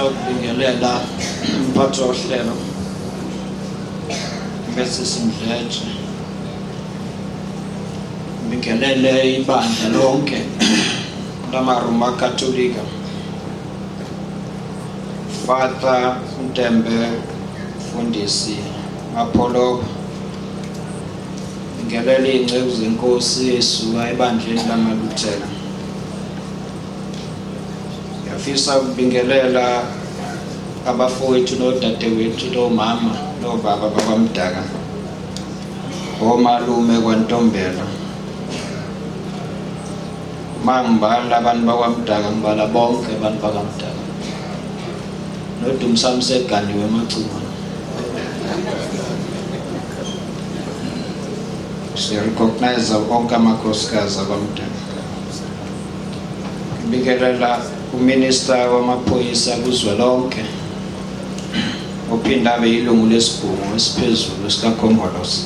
Ukubingelela umphathi wohlelo Mrs Mdletshe, ngibingelele ibandla lonke lamaRoma Katolika, Father Ntembe, Mfundisi Mapholoba, ngibingelele iy'nceku zenkosi esuka ebandleni lamaLuthela. Ngiyafisa ukubingelela abafowethu nodadewethu nomama nobaba bakwaMdaka, omalume kwaNtombela. Uma ngibala abantu bakwaMdaka ngibala bonke abantu bakwaMdaka. NoDumsami seganiwe emacingwane. Sirecognize onke amakhosikazi akwaMdaka. Ngibingelela uMinister wamaphoyisa kuzwelonke ophinde abe yilungu lesigungu esiphezulu sikaKhongolose,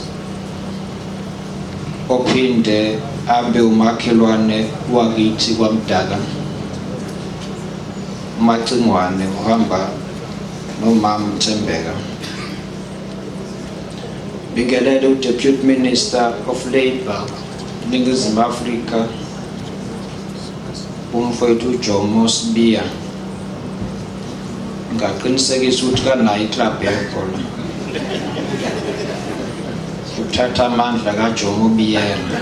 ophinde abe umakhelwane wakithi kwaMdaka, uMacingwane, uhamba nomama Thembeka. Bingelele uDeputy Minister of Labour Ningizimu Afrika umfowethu uJomo Sibiya. Ngaqinisekisa ukuthi kanayo iclub yebhola, uthatha amandla kaJomo Biyela.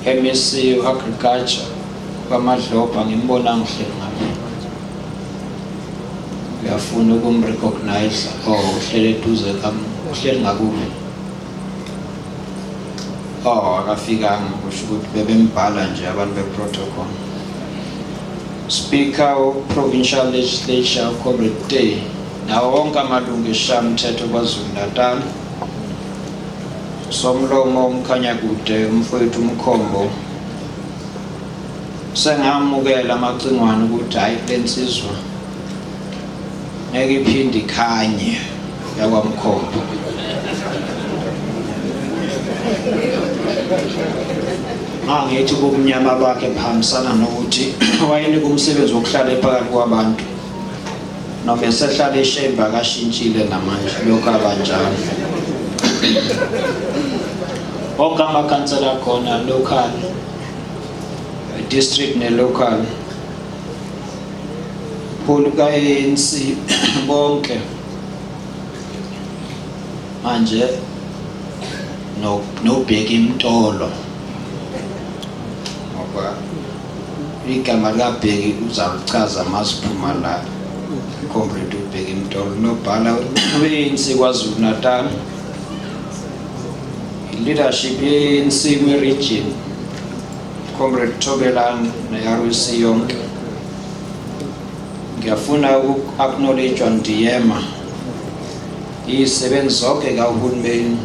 MEC Agriculture kwaMadlopha, ngimbona ngihleli ngapha, uyafuna ukumrecognize? Oh, uhleli eduze kam, uhleli ngakubi. Oh, akafikanga, kusho ukuthi bebembhala nje abantu be-protocol. Speaker Provincial Legislature Comrade Day, nawo wonke amalungu esishayamthetho KwaZulu Natal, Somlomo uMkhanyakude, umfowethu uMkhombo, sengamukela amacingwane ukuthi hayi, lensizwa ngeke iphinde ikhanye yakwaMkhombo. Mangithi ubumnyama bakhe buhambisana nokuthi wayenika umsebenzi wokuhlala ephakathi kwabantu, noma esehlala eshembe akashintshile namanje, lokhu abanjalo. Wonke amakhansela khona, local, district ne-local, phulu ka-ANC bonke manje, no nobheka imtolo, ngoba igama likaBheki uzalichaza masiphuma la. Comrade uBheki Mtolo, nobhala we-ANC KwaZulu Natal, leadership ye-ANC kwi-region, Comrade Thobelani ne-RUC yonke. Ngiyafuna uku-acknowledge Ndiyema, izisebenzi zonke kahulumeni,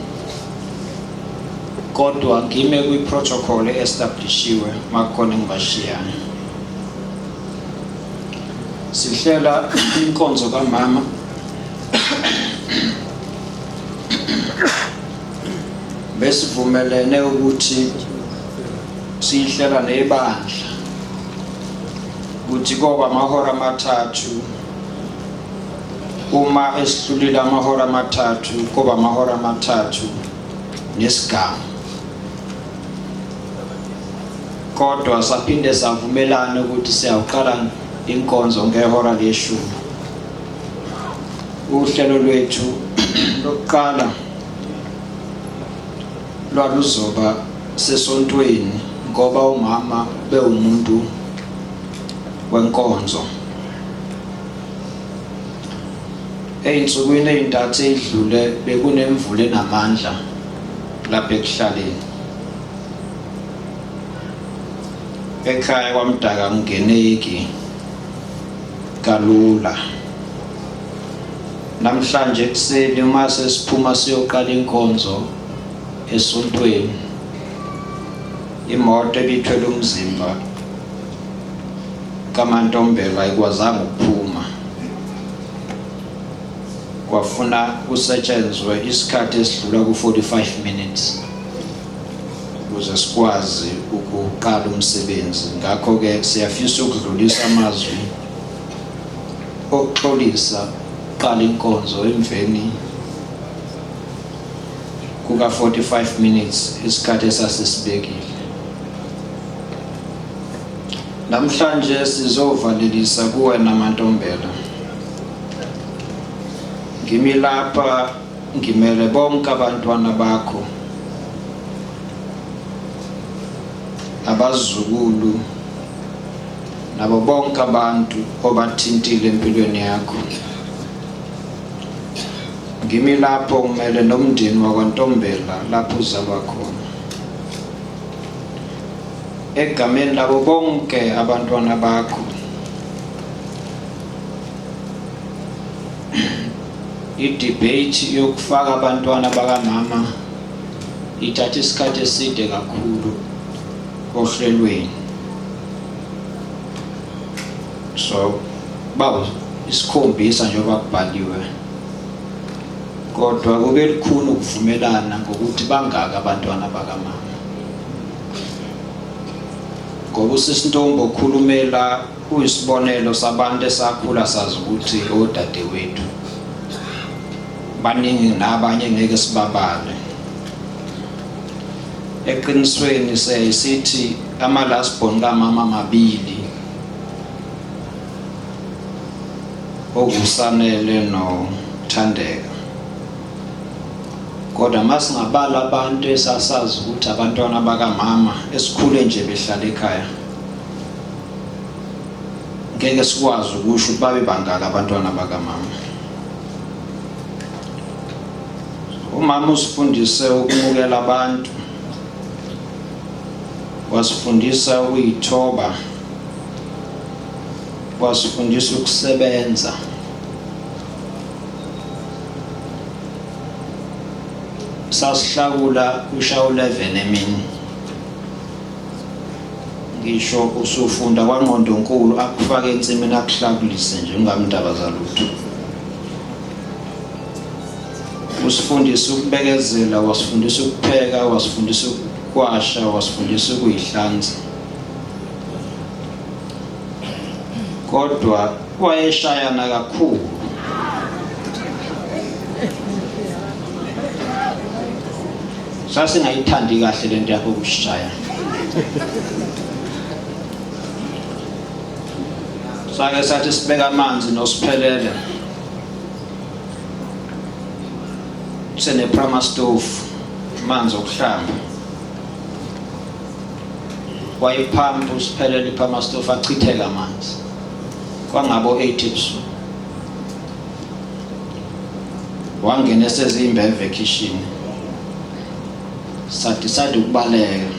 kodwa ngime kwi-protocol e-establishiwe makukhona engibashiyayo. Sihlela inkonzo kamama, besivumelene ukuthi siyihlela nebandla ukuthi koba amahora amathathu. Uma esihlulile amahora amathathu, koba amahora amathathu nesigamu, kodwa saphinde savumelana ukuthi siyawuqala inkonzo ngehora leshumi. Uhlelo lwethu lokuqala lwaluzoba sesontweni ngoba umama bewumuntu wenkonzo. Ey'nsukwini ey'ntathu ey'dlule bekunemvula enamandla lapha ekuhlaleni. Ekhaya kwaMdaka kungeneki kalula. Namhlanje ekuseni uma sesiphuma siyoqala inkonzo esontweni, imoto ebithwele umzimba kaMantombela ayikwazanga ukuphuma, kwafuna kusetshenzwe isikhathi esidlula ku-45 minutes. Ukuze sikwazi ukuqala umsebenzi. Ngakho-ke siyafisa ukudlulisa amazwi okuxolisa qala inkonzo emveni kuka 45 minutes isikhathi esasisibekile. Namhlanje sizovalelisa kuwena Mantombela. Ngimi lapha ngimele bonke abantwana bakho, abazukulu nabo bonke abantu obathintile empilweni yakho. Ngimi lapho ngimele nomndeni wakwaNtombela lapho uzalwa khona. Egameni labo bonke abantwana bakho I-debate yokufaka abantwana bakamama ithatha isikhathi eside kakhulu ohlelweni. So bawu isikhombisa njengoba kubhaliwe, kodwa kube lukhuni ukuvumelana ngokuthi bangaka abantwana bakamama, ngoba usisi Ntombi okhulumela Kuyisibonelo sabantu esakhula sazi ukuthi odadewethu baningi nabanye ngeke sibabale. Eqinisweni siyayisithi ama-last born kamama mabili okusanele noThandeka. Kodwa masingabala abantu esasazi ukuthi abantwana bakamama esikhule nje behlala ekhaya ngeke sikwazi ukusho ukuthi babe bangaka abantwana bakamama. Umama usifundise ukumukela abantu, wasifundisa ukuyithoba, wasifundisa ukusebenza. Sasihlakula kusha u-11 emini. Ngisho usufunda kwangqondonkulu akufake ensimini akuhlakulise nje ungamndaba zalutho. Usifundisa ukubekezela, wasifundisa ukupheka, wasifundisa ukukwasha, wasifundisa ukuyihlanza. Kodwa wayeshayana kakhulu. Sasingayithandi kahle lento yakho ukushaya. Sake sathi sibeka amanzi nosiphelele. Sene prama stove amanzi okuhlamba. Wayiphampa usiphelele iprama stove achitheka amanzi. Kwangabo 8 ebusuku. Wangena esezimbeve ekhishini. Sadecide ukubaleka.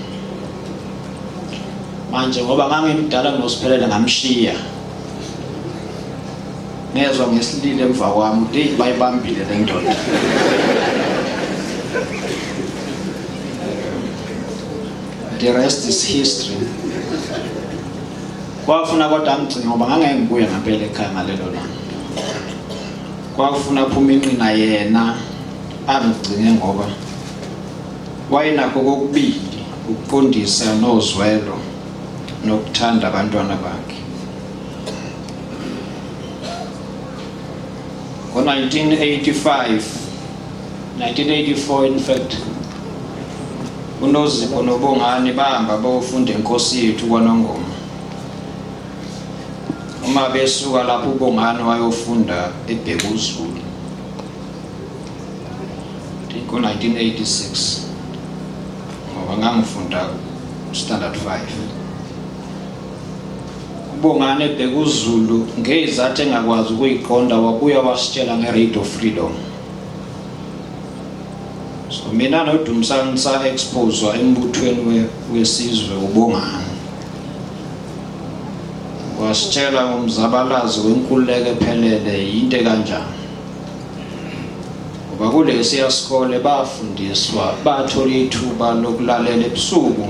Manje ngoba ngangimdala kunosiphelele ngamshiya. Ngezwa ngesilile emva kwami ukuthi hey bayibambile le ndoda. The rest is history. Kwafuna kodwa angigcine ngoba ngangeke ngibuye ngempela ekhaya ngalelo langa. Kwakufuna aphume inqina yena angigcine ngoba wayenakho kokubili ukuqondisa nozwelo nokuthanda abantwana bakhe. Ngo-1985, 1984 in fact, uNozipho noBongani bahamba bayofunda eNkosi yethu kwaNongoma. Uma besuka lapho uBongani wayofunda eBhekuzulu ngo-1986 ngoba ngangifunda standard 5. UBongani eBhekuzulu ngezathu engakwazi ukuyiqonda wabuya wasitshela nge-Radio Freedom. So mina noDumsani sa-exposwa embuthweni wesizwe uBongani. Wasitshela ngomzabalazo wenkululeko ephelele yinto ekanjani. Ngoba kulesiya sikole bafundiswa bathola ithuba lokulalela ebusuku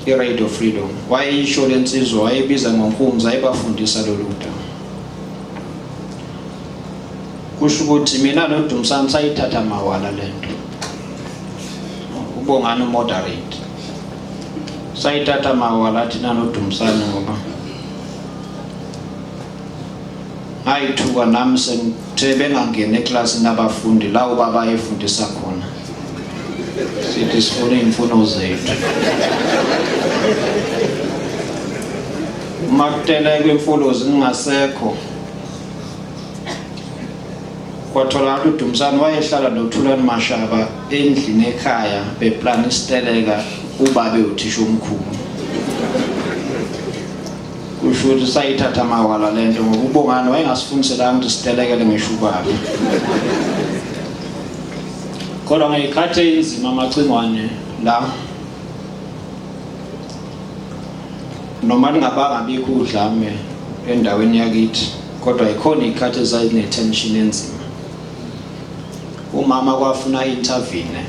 i-Radio Freedom. Wayeyisho le nsizwa wayebiza ngonkunzi ayebafundisa lolu daba. Kusho ukuthi mina noDumsani sayithatha mawala lento. uBongani umoderate. Sayithatha mawala thina noDumsane ngoba ngayithuka nami sengithe bengangeni eklasini abafundi la ubaba efundisa khona. Sithi sifuna iy'mfuno zethu. Uma kutelekwa imfolozi ngingasekho kwatholakala uDumsane wayehlala noThulani Mashaba endlini ekhaya beplana isiteleka ubaba ewuthisha omkhulu. Kusho ukuthi sayithatha mawala lento ngoba uBongani wayengasifundiselanga ukuthi sitelekele ngisho ubaba. Kodwa ngeyikhathi eyinzima amacingwane la noma lingabanga bikho udlame endaweni yakithi kodwa ikhona ikhathi ezayine-tension enzima. Umama kwafuna intervene.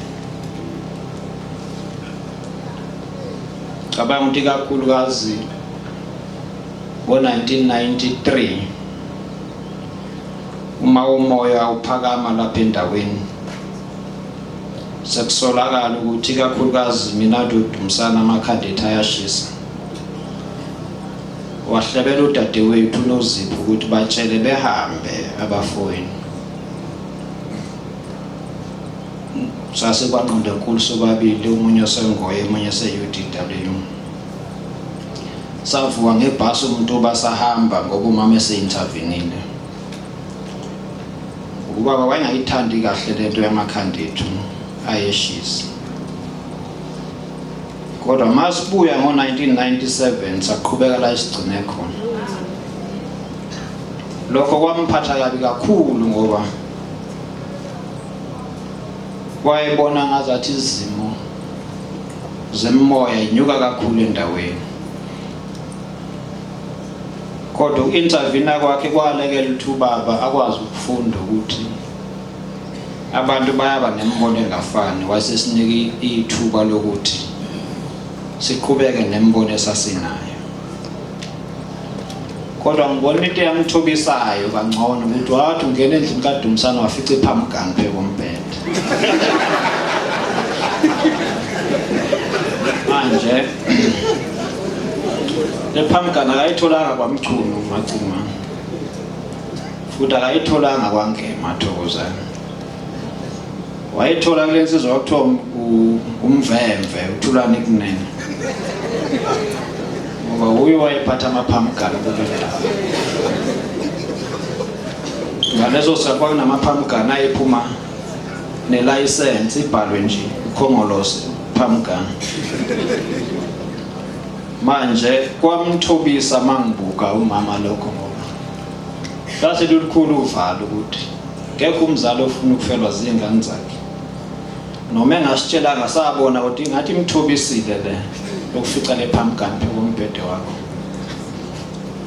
Cabanga ukuthi ikakhulukazi ngo-1993 uma umoya uphakama lapha endaweni sekusolakala ukuthi ikakhulukazi mina dudumsana amakhanda ethu ayashisa. Wahlebela udadewethu uNozipho ukuthi batshele behambe abafowenu. Sase kwangqondo enkulu sobabili, omunye osengoye omunye ese-UDW. Savuka ngebhasi umuntu basahamba ngoba umama ese-intervenile. Ubaba wayengayithandi kahle lento yamakhanda ethu ayeshisa. Kodwa masibuya ngo-1997 saqhubeka la esigcine khona. Lokho kwamphatha kabi kakhulu ngoba wayebona ngazathi izimo zemimoya inyuka kakhulu endaweni. Kodwa uku-intervene kwakhe kwalekela ukuthi ubaba akwazi ukufunda ukuthi abantu bayaba nemibono engafani, wayesesinika ithuba lokuthi siqhubeke nemibono esasinayo. Kodwa ngibona into eyamthobisayo kangcono ukuthi wathi ungena endlini kaDumsane wafica iphamgani phe kombhede. Manje le phamgani akayitholanga kwaMchunu uMacingwane, futhi akayitholanga kwaNgema Thokozani. Wayithola kule nsizwa okuthiwa uMvemve uThulani Kunene, ngoba uye wayephatha amaphamgani kule ndawo. Ngaleso sikhathi kwakunamaphamgani ayephuma nelayisensi ibhalwe nje uKhongolose phamgani. Manje kwamthobisa mangibuka umama lokho ngoba lase lulikhulu uvalo ukuthi ngekho umzali ofuna ukufelwa zingane zakhe. Noma engasitshelanga sabona kodwa ingathi imthobisile le yokufica le phamgani phezu kombhede wakho.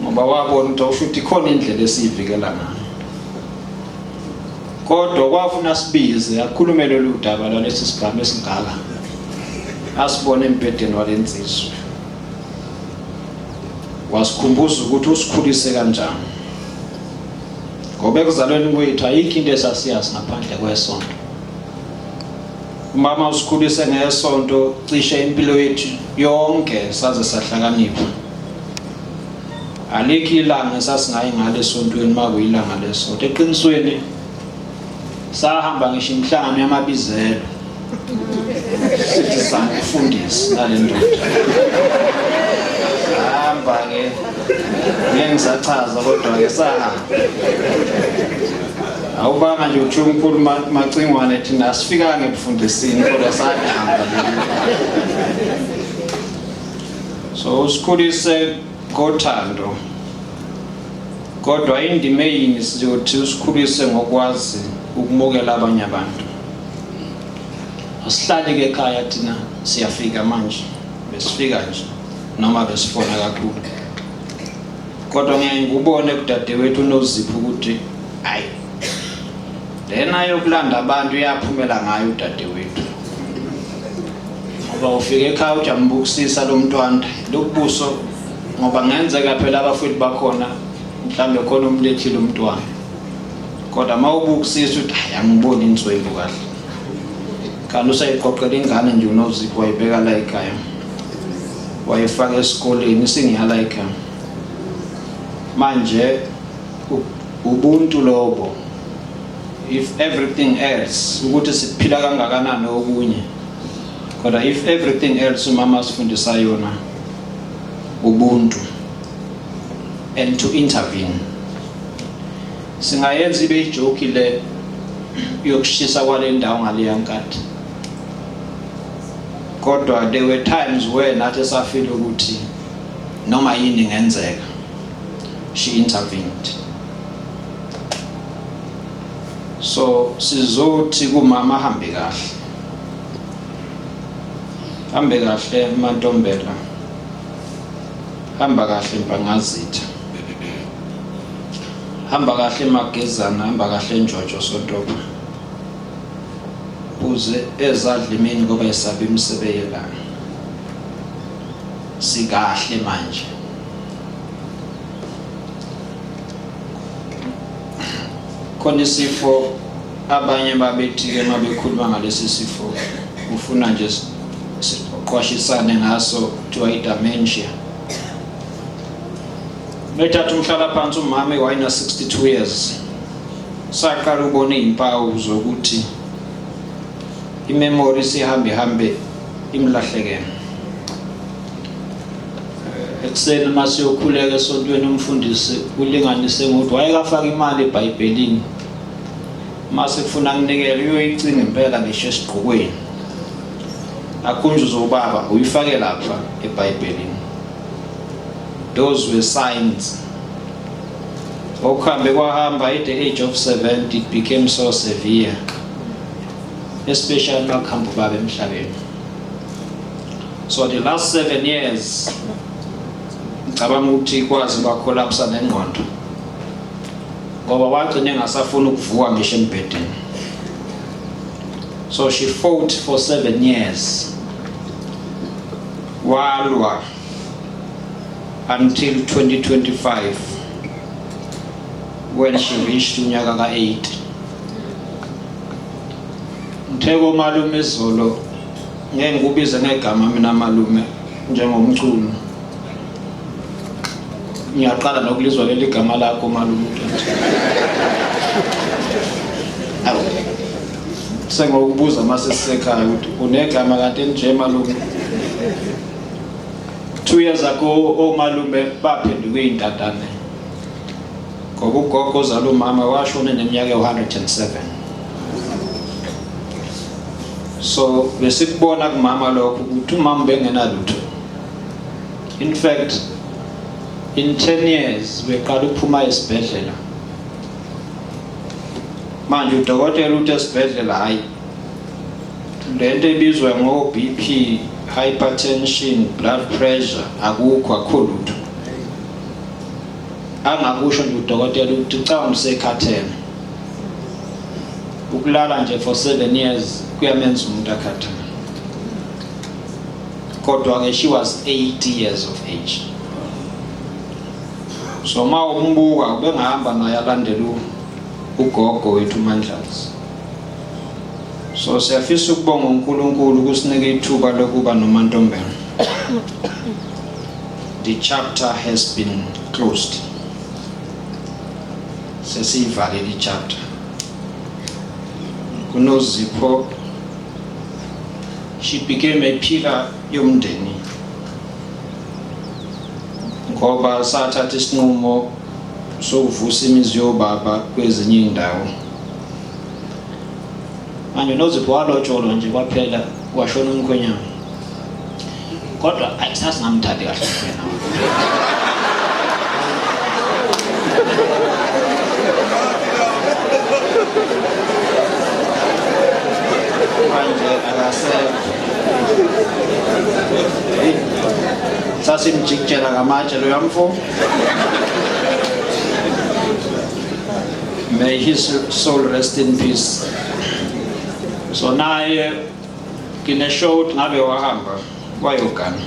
Ngoba wabona ukuthi awusho ukuthi ikhona indlela esiyivikela ngayo. Kodwa kwafuna sibize akhulume lolu daba lwalesi sigaba esingaka asibone embhedeni walensizwa. Wasikhumbuza ukuthi usikhulise kanjani. Ngoba ekuzalweni kwethu ayikho into esasiyazi ngaphandle kwesonto. Umama usikhulise ngesonto cishe impilo yethu yonke saze sahlakanipha. Alikho ilanga esasingayi ngalo esontweni uma kuyilanga lesonto. Eqinisweni sahamba ngisho imihlangano yamabizelo. Sithi samufundisi nale ndoda. Hamba ke. Ngeke ngisachaza kodwa ke sahamba. Awubanga nje uthi umkhulu Macingwane thina asifikanga ebufundisini kodwa sahamba. So usikhulise ngothando. Kodwa indima eyini siyothi usikhulise ngokwazi ukumukela abanye abantu. Asihlali ke ekhaya thina siyafika manje. Besifika nje noma besifona kakhulu. Kodwa ngeke ngikubone kudadewethu uNozipho ukuthi ayi lena yokulanda abantu iyaphumela ngayo udadewethu. Ngoba ufika ekhaya uthi ambukisisa lo mntwana lokubuso ngoba ngenzeka phela abafowethu bakhona mhlambe khona umlethile umntwana. Kodwa mawubukisisa uthi hayi angiboni inswembu kahle. Kanti usayiqoqela ingane nje uNozipho, wayibeka la ekhaya, wayifaka esikoleni, isingiyala ekhaya manje. Ubuntu lobo. If everything else, ukuthi siphila kangakanani okunye, kodwa if everything else, umama asifundisa yona ubuntu and to intervene. Singayenza ibe ijoke le yokushisa kwale ndawo ngaleya nkathi, kodwa there were times where nathi safeel ukuthi noma yini ingenzeka. She intervened. So sizothi kumama, hambe kahle, hambe kahle Mantombela, hamba kahle Mpangazitha, hamba kahle Magezana, hamba kahle Njojo Sontoba, uze ezadla imini ngoba esaba imisebe yelanga. Sikahle manje. Khona isifo abanye babethi-ke uma bekhuluma ngalesi sifo, ufuna nje siqwashisane ngaso, kuthiwa i-dementia. Bethatha umhlalaphansi umama wayena 62 years, saqala ukubona iy'mpawu zokuthi imemory isihambe hambe imlahlekele. Ekuseni uma siyokhuleka esontweni, umfundisi ulinganise ngokuthi wayekafaka imali eBhayibhelini, uma sekufuna kunikele uyoyicinga impela ngisho esigqokweni, akhunjuzwe ubaba uyifake lapha eBhayibhelini. Those were signs. Okuhambe kwahamba, at the age of 70 it became so severe, especially makuhamba ubaba emhlabeni. So the last 7 years, ngicabanga ukuthi kwazi bacollapsa nengqondo, ngoba wagcina engasafuni ukuvuka ngisho embhedeni. So she fought for 7 years, walwa until 2025 when she reached unyaka ka-80. Ngithe malume izolo, ngeke ngikubize ngegama mina malume njengomculo, ngiyaqala nokulizwa leli gama lakho malume. Awu, sengokubuza mase sisekhaya ukuthi unegama kanti nje malume. 2 years ago omalume baphenduka iy'ntandane, ngoba ugogo ozala umama washona neminyaka ewu-107. So besikubona kumama lokho ukuthi umama bengenalutho. In fact, in 10 years beqala ukuphuma esibhedlela. Manje udokotela uthi esibhedlela, hayi, lento ebizwa ngo BP, hypertension, blood pressure, akukho, akukho lutho. Angakusho nje udokotela ukuthi ucabanga usekhathele. Ukulala nje for 7 years kuyamenza umuntu akhathale. Kodwa ke she was 80 years of age, so ma umbuka ubengahamba naye alandela ugogo wethu uMandlazi. So siyafisa ukubonga uNkulunkulu ukusinika ithuba lokuba noMantombela. The chapter has been closed, sesiyivalile ichapter kuNozipho. She became a pillar yomndeni, ngoba sathatha isinqumo sokuvusa imizi yobaba kwezinye indawo. Manje uNozipho walotsholwa nje kwaphela, washona umkhwenyana, kodwa ayisasingamthandi kahle umkhwenyana. Manje akasekho. Sasimjikijela ngamatshe loya mfo. May his soul rest in peace. So naye ngineshow ukuthi ngabe wahamba wayogana,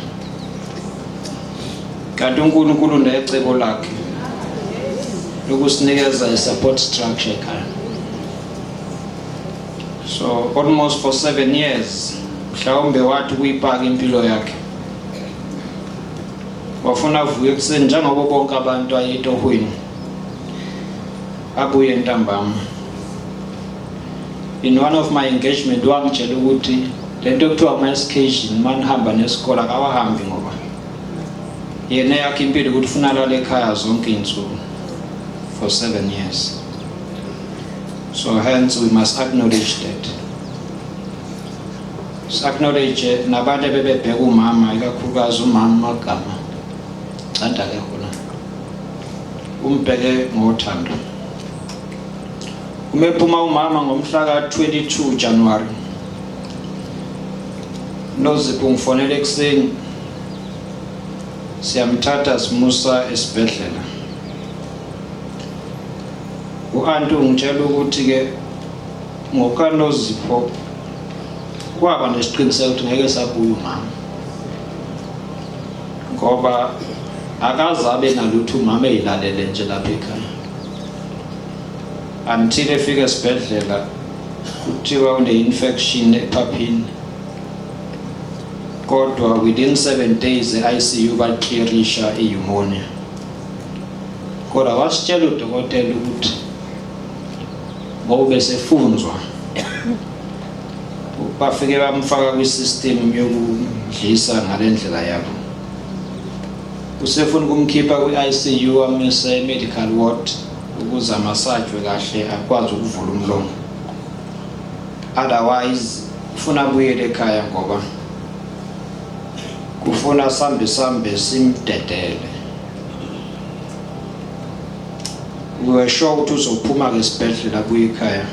kanti uNkulunkulu necebo lakhe lokusinikeza i-support structure ekhaya. So almost for 7 years mhlawumbe wathi kuyipaka impilo yakhe. Wafuna avuke ekuseni njengoba bonke abantu ayetohweni. Abuye ntambama. In one of my engagement wangitshela ukuthi lento ekuthiwa ama-excursion manihamba nesikole akawahambi ngoba yena yakhe impilo ukuthi ufuna alale ekhaya zonke iy'nsuku for 7 years. So hence we must acknowledge that. Acknowledge nabantu ebebebheka umama, ikakhulukazi umama Magama. Canda ke khona. Umbheke ngothando. Uma ephuma umama ngomhla ka-22 January. Nozipho ngifonele ekuseni. Siyamthatha simusa esibhedlela. U-anti ungitshela ukuthi ke ngokaNozipho kwaba nesiqiniseko ukuthi ngeke sabuya umama ngoba akaze abe nalutho umama eyilalele nje lapha ekhaya until efika esibhedlela kuthiwa une-infection ephaphini, kodwa within 7 days e-ICU baclearisha i-pneumonia. Kodwa wasitshela udokotela ukuthi ngoba besefunzwa bafike bamfaka kwi-system yokudlisa ngale ndlela yabo, usefuna ukumkhipha kwi-ICU amise e-medical ward ukuze amasajwe kahle akwazi ukuvula umlomo, otherwise ufuna abuyele ekhaya ngoba kufuna sambe sambe simdedele. We were sure ukuthi uzophuma ke esibhedlela abuye ekhaya,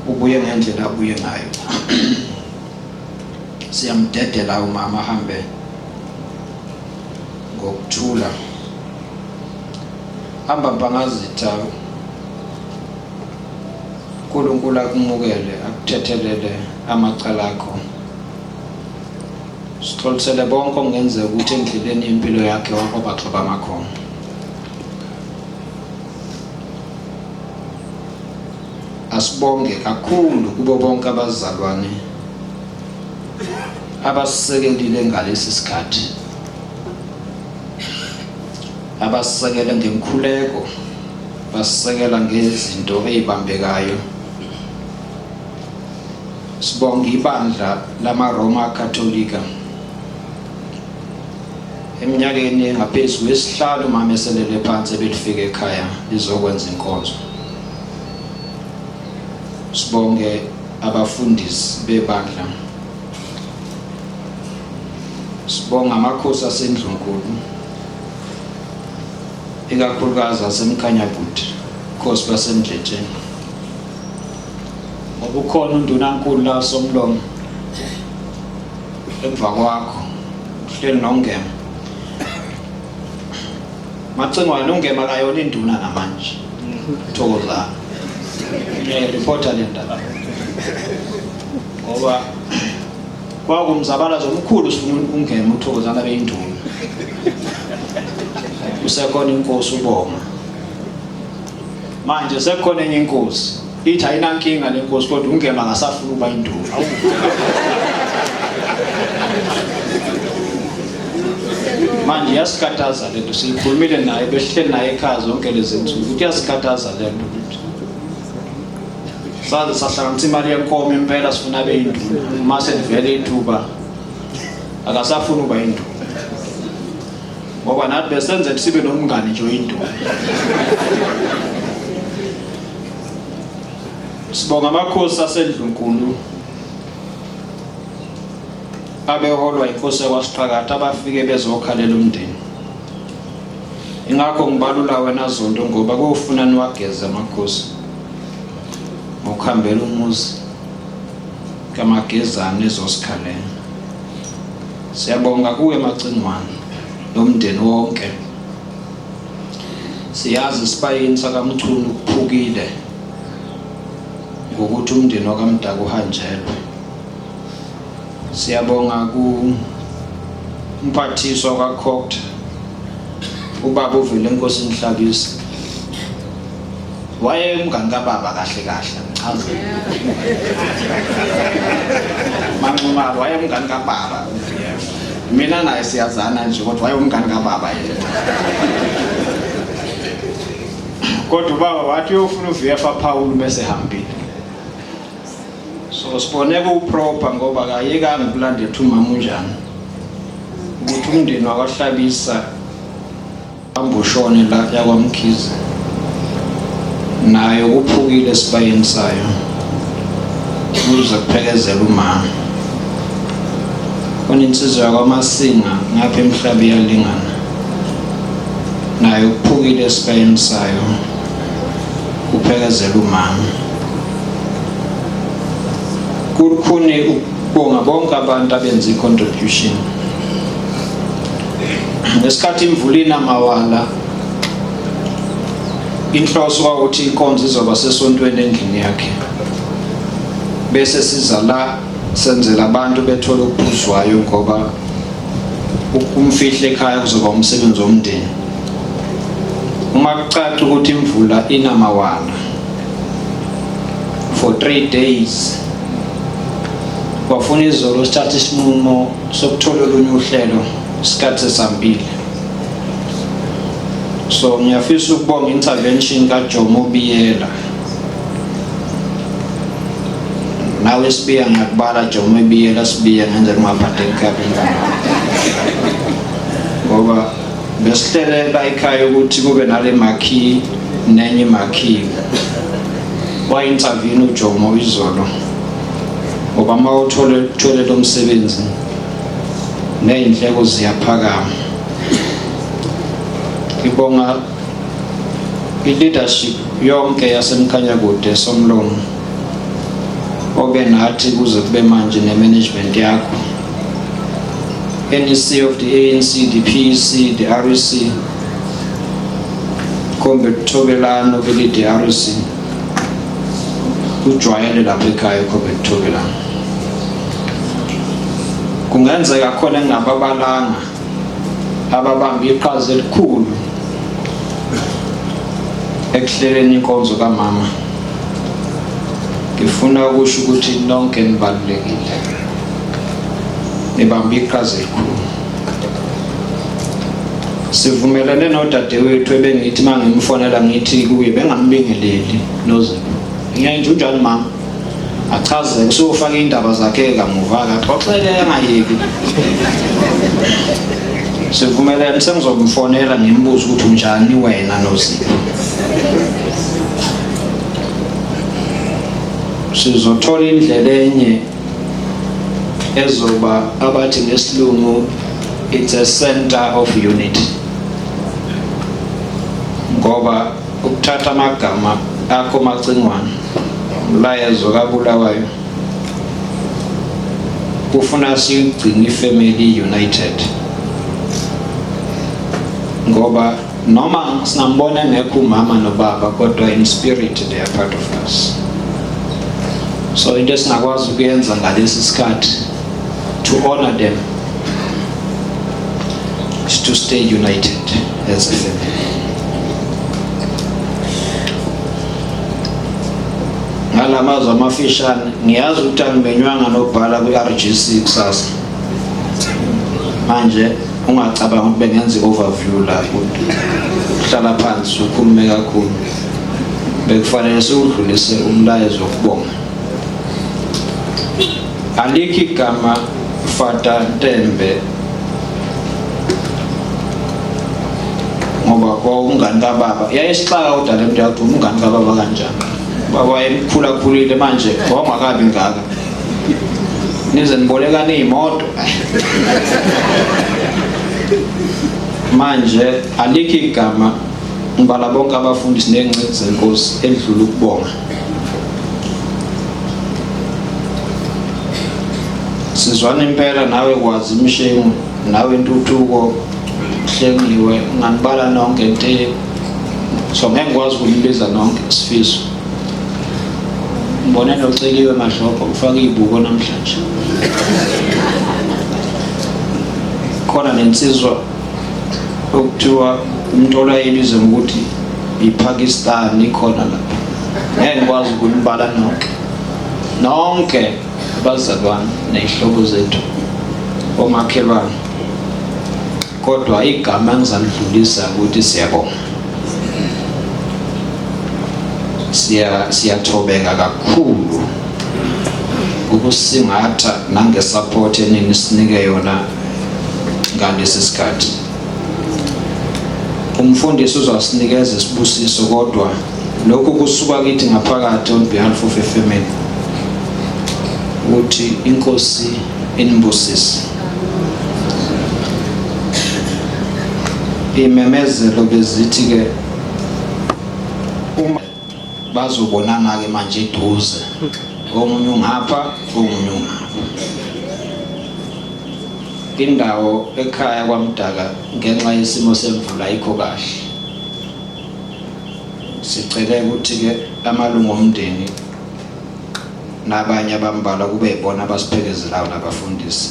ubuye ngendlela abuye ngayo. Siyamdedela umama ahambe ngokuthula. Hamba Mpangazitha, uNkulunkulu akumukele, akuthethelele amacala akho. Sixolisele bonke okungenzeka ukuthi endleleni yempilo yakhe wakwabagxoba amakhono. Asibonge kakhulu kubo bonke abazalwane abasisekelile ngalesi sikhathi, abasisekele ngemkhuleko, basisekela ngezinto ezibambekayo. Sibonga ibandla lamaRoma Katolika eminyakeni engaphezu kwesihlanu mama eselele phansi ebelifika ekhaya lizokwenza inkonzo. Sibonge abafundisi bebandla, sibonga amakhosi asendlunkulu, ikakhulukazi aseMkhanyakude, khosi baseMdletsheni, ngoba ukhona undunankulu la Somlomo emva kwakho uhleli noNgema Macingwane. UNgema kayona induna namanje, thokozana, ngiyayiripota le ndaba ngoba kwakumzabalazo omkhulu sifuna uNgema uThokozana beyinduna, usekhona inkosi uBonga. Manje sekukhona enye inkosi ithi ayinankinga lenkosi, kodwa uNgema akasafuna ukuba induna. Manje iyasikhathaza lento, siyikhulumile naye, behleli naye ekhaya zonke lezi nsuku ukuthi iyasikhathaza lento, ukuthi saze sahlanganisa imali yenkomo impela sifuna abe yinduna, uma selivele ithuba akasafuni ukuba yinduna, ngoba nathi besenze sibe nomngani nje oyinduna. Sibonga amakhosi asendlunkulu abeholwa inkosi yakwaSiqakatha abafike bezokhalela umndeni. Ingakho ngibalula wena Zondo ngoba kufuna niwageze amakhosi ngokuhambela umuzi kaMagezane ezosikhalela. Siyabonga kuwe Macingwane nomndeni wonke. Siyazi isibayeni sakaMchunu kuphukile ngokuthi umndeni wakaMdaka uhanjelwe. Siyabonga ku mphathiswa kaCogta ubaba uVele Nkosi Nhlabisa, waye umngani kababa kahle kahle. Ngichazele. Manxumalo wayemngani kababa uVF. Mina naye siyazana nje kodwa wayemngani kababa yena. Kodwa ubaba wathi uyofuna uVF aphawule bese hambile. So sibone kuproper ngoba kayekanga ukulandela umama unjani. Ukuthi umndeni wakwaHlabisa Ambushone la yakwaMkhize nayo kuphukile esibayeni sayo kuze kuphekezela umama khona insizwa yakwaMasinga ngapha emhlaba iyalingana nayo kuphukile esibayeni sayo kuphekezela umama kulukhuni ukubonga bonke abantu abenza i-contribution ngesikhathi imvula inamawala inhloso kwawukuthi inkonzo izoba sesontweni endlini yakhe bese siza la senzela abantu bethole okuphuzwayo ngoba ukumfihla ekhaya kuzoba umsebenzi womndeni uma kucaca ukuthi imvula inamawala for 3 days kwafuna izolo sithatha isinqumo sokuthola olunye uhlelo isikhathi sesambile so ngiyafisa ukubonga intervention kaJomo Biyela nawe sibiya ngiyakubala Jomo Biyela sibiya ngendlela ungaphatheki kabi ngoba besihlelela ekhaya ukuthi kube nale marquee nenye marquee wa-intervene uJomo izolo ngoba uma uthole uthole lo msebenzi ney'ndleko ziyaphakama ngibonga i-leadership yonke yasemkhanyakude somlomo obe nathi kuze kube manje ne-management yakho NEC of the ANC, the PEC, the REC, Kombe Thobelano the REC. Ujwayele lapha ekhaya Kombe Thobelano. Kungenzeka khona engingababalanga ababamba iqhaza elikhulu ekuhleleni inkonzo kamama. Ngifuna ukusho ukuthi nonke nibalulekile. Nibambe iqhaza elikhulu. Sivumelene nodadewethu ebengithi mangimfonela ngithi kuye bengambingeleli noZipho. Ngiyaye unjani mama? Achaze usufaka indaba zakhe kamuva akaxoxele angayeki. Sivumelene sengizomfonela ngimbuze ukuthi unjani wena noZipho. Sizothola indlela enye ezoba abathi ngesilungu it's a center of unity ngoba ukuthatha amagama akho macingwane umlayezo kabulawayo kufuna sigcine ifamily united ngoba noma singambona engekho umama nobaba kodwa in spirit they are part of us so into esingakwazi ukuyenza ngalesi sikhathi to honor them is to stay united as a family ngalamazwi amafishane ngiyazi ukuthi angimenywanga nobhala kwi-RGC kusasa manje ungacabanga ukuthi bengenza i-overview la uhlala phansi ukhulume kakhulu bekufanele siwudlulise umlayezo wokubonga alikho igama Fata Ntembe ngoba kwawumngani kababa yayisixaka kodwa le nto yakuthi umngani kababa kanjani baba wayemkhula khulile manje wawungakabi ngaka nize nibolekane iy'moto manje alikho igama ngibala bonke abafundisi ney'ncwadi zenkosi elidlula ukubonga sizwana impela nawe kwazi imshengu nawe intuthuko hlengiwe nganibala nonke nte so ngeke ngikwazi ukunibiza nonke sifiso ngibone noceliwe madlopho ufake izibuko namhlanje khona nensizwa okuthiwa umuntu olayibiza ngokuthi iPakistan ikhona lapha Ngeke ngikwazi ukunibala nonke. Nonke abazalwane nezihlobo zethu omakhelwane. Kodwa igama engizalidlulisa ukuthi siyabonga. Siya siyathobeka kakhulu ukusingatha nangesupport eninisinike yona ngalesi sikhathi. Umfundisi uzasinikeza isibusiso kodwa lokhu kusuka kithi ngaphakathi on behalf of a family ukuthi inkosi inibusise. Imemezelo bezithi ke uma bazobonana ke manje eduze omunye ungapha omunye ungapha indawo ekhaya kwaMdaka ngenxa yesimo semvula ayikho kahle. Sicele ukuthi-ke amalungu omndeni nabanye abambalwa kube yibona abasiphekezelayo nabafundisi.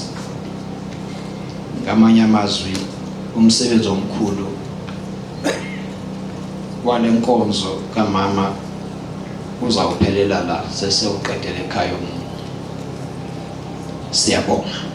Ngamanye amazwi umsebenzi omkhulu wale nkonzo kamama uzawuphelela la sesewuqedele ekhaya omunye. Siyabonga.